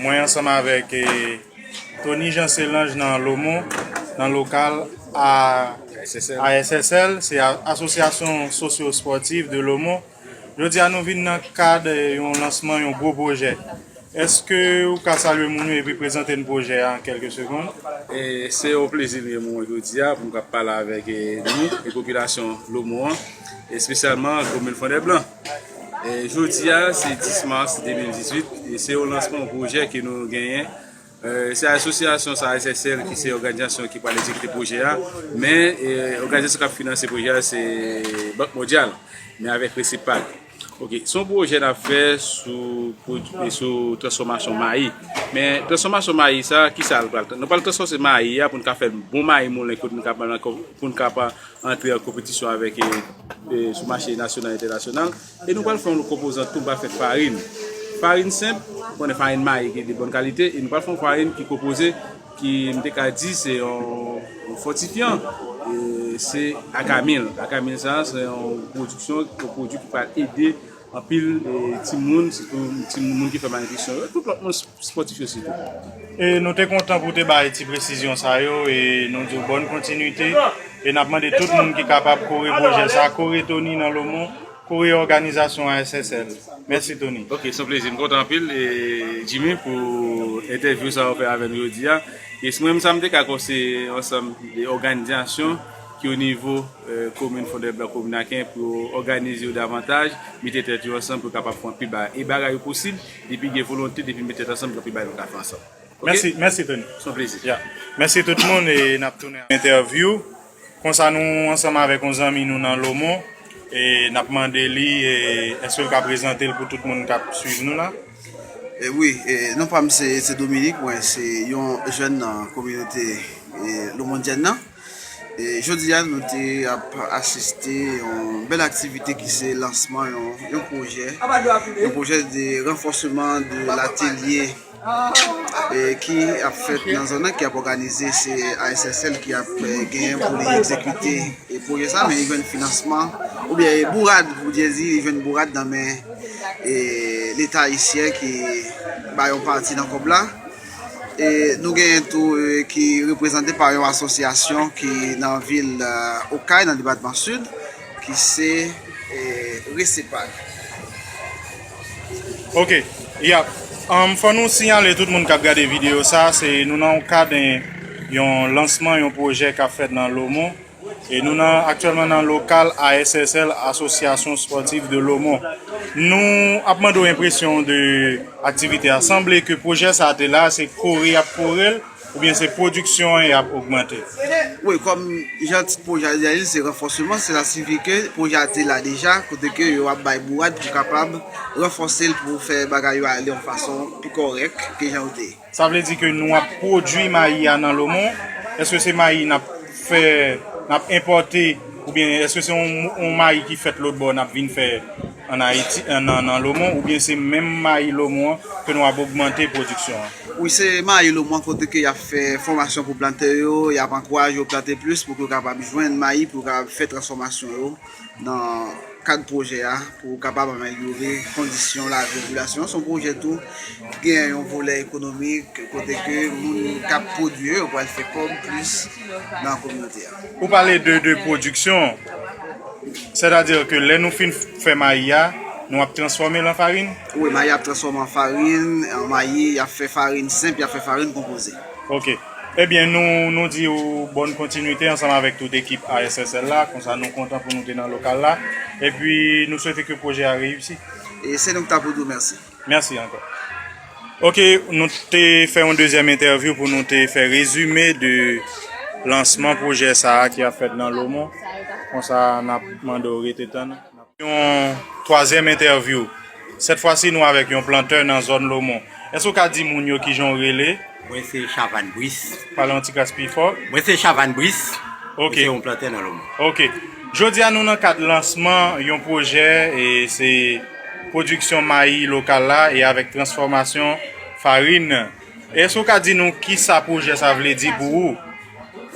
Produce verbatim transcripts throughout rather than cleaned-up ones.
Mwen ansanm avèk eh, Tony Jean Selange nan Lomon, nan lokal A S S L, se Asosyasyon Sosyo Espòtiv de Lomon. Jodi a nou vin nan kad eh, yon lansman yon gwo pwojè. Èske ou ka salye moun yo epi prezante n pwojè a an kèlke segonn? E se yon plezi li ye pou mwen jodi a pou m kap pale avèk eh, nou e popilasyon Lomon an, espesyalman komin Fondèblan. E jodi a se dis mas de mil dizuit e se yon lansman yon pwojè ke nou genyen. Eh, se asosyasyon sa A S S L ki se òganizasyon ki pral egzekite pwojè a, men eh, òganizasyon k ap finanse pwojè a se Bank Mondyal, men avèk Resepac. Ok, se yon pwojè n ap fè sou pwodui, sou transfòmasyon mayi. Men transfòmasyon mayi sa, ki sa l pral? Nou pral transfòme mayi a pou n ka fè bon mayi moulen kote n ka pran pou n ka pa antre an konpetisyon avèk eh, eh, sou mache nasyonal entènasyonal. E nou pral fè yon lòt konpozant tou, n pral fè farin. Farin senp, ou konnen farin mayi ki de bòn kalite, e nou pral fè yon farin ki konpoze ki m te ka di se yon fòtifyan, se akamil. Akamil sa se yon pwodiksyon, yon pwodui ki pral ede anpil timoun, sitou timoun ki fè malnitrisyon yo, tout lòt moun espòtif yo sitou. E nou te kontan pou te bay ti presizyon sa yo e nou di w bòn kontinite e n ap mande tout moun ki kapab kore pwojè sa, kore Tony nan Lomon, kore òganizasyon A S S L. Mèsi Tony. Ok, se yon plezi. M kontan anpil e Jimmy pou entèvyou sa ou fè avè nou jodi a. E si mwen menm sa m te ka konseye ansanm de òganizasyon ki o nivo eh, komin Fondèblan, komin Aken pou òganize yo davantaj, mete tèt yo ansanm pou kapab fè anpil bagay. E bagay yo posib depi gen volonte, depi n met tèt ansanm, gen anpil bagay nou ka fè ansanm. Ok? Mèsi, mèsi Tony. Se yon plezi. Ya. Mèsi tout moun e n ap tounen entèvyou. Konsa nou ansanm avèk yon zanmi nou nan Lomon e n ap mande li e èske l ka prezante l pou tout moun k ap swiv nou la? E wi, e non pa m se, se Dominique, mwen se yon jèn nan kominote e, Lomondyèn nan. E jodi a nou te ap asiste yon bèl aktivite ki se lansman yon, yon pwojè, yon pwojè de ranfòsman de latelye e, ki ap fèt nan zòn nan, ki ap òganize, se A S S L ki ap e, genyen pou li egzekite e, pwojè sa, men li jwenn finansman, oubyen e, bourad, pou byen di, li jwenn bourad nan men e, Leta ayisyen ki ba yon pati nan kòb la. E nou genyen tou e, ki reprezante pa yon asosyasyon ki nan vil e, Okay, nan depatman Sid, ki se e, Resepac. Ok, yap. Um, fò nou siyale tout moun k ap gade videyo sa, se nou nan yon kad en, yon lansman, yon pwojè k ap fèt nan Lomon. E nou nan aktyèlman nan lokal A S S L, Association Sportive de Lomon. Nou ap mande w enpresyon w de aktivite a. Sanble ke pwojè sa a te la, se kore y ap kore l, oubyen se pwodiksyon an y ap ogmante? Wi, kòm jan tit pwojè a di a, se ranfòsman, sela siyifi ke pwojè a te la deja, kote ke yo ap bay bourad pou kapab ranfòse l, pou fè bagay yo ale yon fason pi kòrèk ke jan yo te ye. Sa vle di ke nou ap pwodui mayi a nan Lomon? Èske se mayi n ap fè, n ap enpòte, oubyen èske se yon, yon mayi ki fèt lòtbò n ap vin fè ann Ayiti, nan, nan Lomon, oubyen se menm mayi Lomon an ke nou ap ogmante pwodiksyon an? Wi, se mayi Lomon an kote ke y ap fè fòmasyon pou plantè yo, y ap ankouraje yo plante plis pou ke yo kapab jwenn mayi, pou yo kapab fè transfòmasyon yo nan kad pwojè a pou kapab amelyore kondisyon lavi popilasyon an. Se yon pwojè tou ki gen yon volè ekonomik kote ke moun k ap pwodui yo pral fè kòb plis nan kominote a. Ou pale de, de pwodiksyon, sètadi ke lè nou fin fè mayi a, nou ap transfòme l an farin? Wi, mayi ap transfòme an farin, mayi ap fè farin senp, y ap fè farin konpoze. Ok. Ebyen, nou, nou di w bòn kontinite ansanm avèk tout ekip A S S L la. Konsa, nou kontan pou nou te nan lokal la. Epi, nou swete ke pwojè a reyisi. E se nou ki ta pou di w mèsi. Mèsi ankò. Ok, nou te fè yon dezyèm entèvyou pou nou te fè rezime de lansman pwojè sa a ki ap fèt nan Lomon. Konsa, n ap mande w rete tann. Yon twazyèm entèvyou. Sèt fwa si, nou avèk yon plantè nan zòn Lomon. Èske w ka di moun yo kijan w rele? Mwen se Chavannes Brice. Pale yon ti kras pi fò. Mwen se Chavannes Brice. Ok. Mwen se yon plantè nan Lomon. Ok. Jodi a, nou nan kad lansman yon pwojè, e se pwodiksyon mayi lokal la e avèk transfòmasyon farin. Èske w ka di nou kisa pwojè sa vle di pou ou?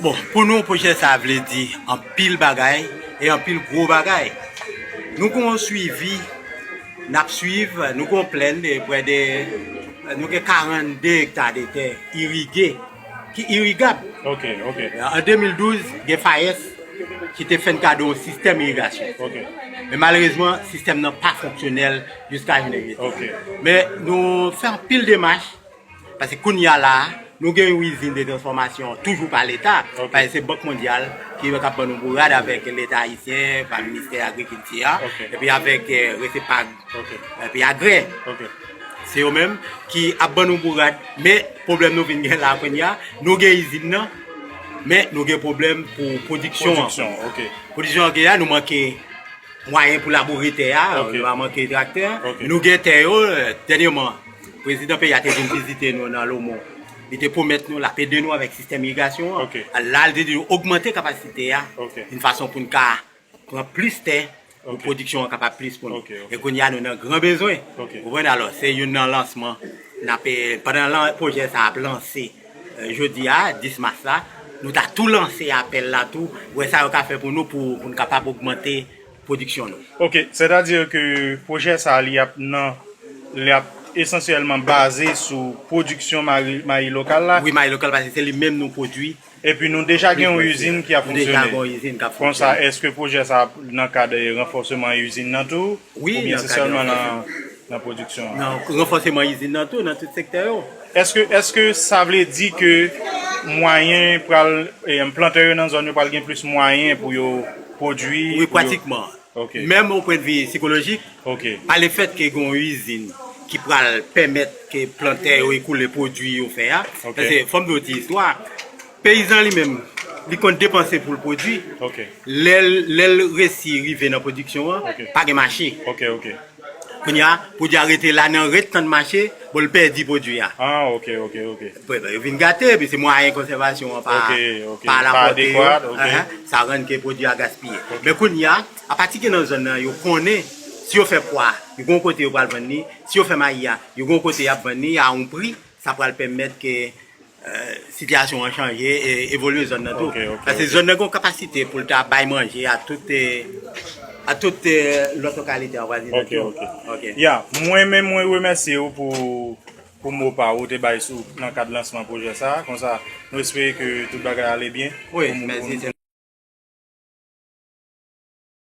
Bon, pou nou, pwojè sa vle di anpil bagay e anpil gwo bagay. Nou gon swivi, n ap swiv, nou gon plèn de prè de Nou gen karannde ekta de tè irige, ki irigab. Ok, ok. An de mil douz, gen FAES ki te fè n kado yon sistèm irigasyon. Ok. Men malerezman, sistèm nan pa fonksyonèl jiska jounen jodi. Ok. Men nou fè anpil demach, paske kounye a la, nou gen yon izin de transfòmasyon toujou pa Leta, Ok. paske se Bank Mondyal ki ap ban nou bourad avèk Leta ayisyen, pa Ministè Agrikilti a, Ok. epi avèk eh, Resepag, Ok. epi Agrè. Ok. Se yo menm ki ap ban nou bourad, men pwoblèm nou vin gen la kounye a, nou gen izin nan, men nou gen pwoblèm pou pwodiksyon an. Pwodiksyon, ok. Pwodiksyon an gen la, nou manke mwayen pou laboure tè a, Ok. nou pa manke traktè. Ok. Nou gen tè yo, eh, dènyèman, prezidan peyi a te vin vizite nou nan Lomon. Li te pwomèt nou l ap ede nou avèk sistèm irigasyon an. Ok. La, li te di nou ogmante kapasite a, Ok. yon fason pou n ka pran plis tè, pou Ok. pwodiksyon an kapab plis pou nou. Ok, ok. E kounye a, nou nan gran bezwen. Ok. Ou konprann? Alò, se youn nan lansman n ap, eh, pandan lan, pwojè sa ap lanse, eh, jodi a, dis mas la, nou ta tou lanse apèl la tou, wè sa yo ka fè pou nou, pou, pou n kapab ogmante pwodiksyon nou. Ok, sètadi ke pwojè sa a, li ap nan, li ap esansyèlman baze sou pwodiksyon mayi, mayi lokal la. Wi, mayi lokal, paske se li menm nou pwodui. Epi nou deja gen yon Wi, izin ki ap nou deja fonksyone. Gen yon izin k ap Konsa, fonksyone. Èske pwojè sa ap nan kad ranfòseman izin nan tou? Wi, Oubyen nan se kad sèlman ranfòseman. Nan, nan pwodiksyon an? Nan ranfòseman izin nan tou, nan tout sektè yo. Èske, èske sa vle di ke mwayen pral, eh, plantè yo nan zòn yo pral gen plis mwayen pou yo pwodui? Wi, pou yo- pratikman. Ok. Menm o pwennvi sikolojik, Ok. pa lefèt ke gen yon izin ki pral pèmèt ke plantè yo ekoule pwodui yo fè a. Ok. Paske, fò m di w ti istwa, peyizan li menm, li konn depanse pou l pwodui. Ok. Lè l, lè l resi rive nan pwodiksyon an, Ok. Pa gen mache. Ok, ok. Kounye a, pwodui a rete la nan ret tann mache, bon, l pèdi pwodui a. Ah, ok, ok, ok. Bon, yo vin gate, epi se mwayen konsèvasyon an pa, Ok, ok. pa Pa alapòte yo. adekwa, ok. Ahan, sa rann ke pwodui a gaspiye. Men kounye a, apati ke nan zòn nan, yo konnen, si yo fè pwa, yo gon kote yo pral vann li, si yo fè mayi a, yo gon kote y ap vann li a yon pri, sa pral pèmèt ke eh, sitiyasyon an chanje e evolye zòn nan tou. Ok, ok, Paske ok. Zòn nan gen yon kapasite pou l ta bay manje a tout, eh, a tout eh, lòt lokalite an vwazinaj Ok, yo. ok. Ok. Ya, mwen menm mwen remèsye ou pou, pou mo pa ou te bay sou nan kad lansman pwojè sa. Konsa, nou espere ke tout bagay ale byen. Wi, Pou nou- mèsi, pou nou- se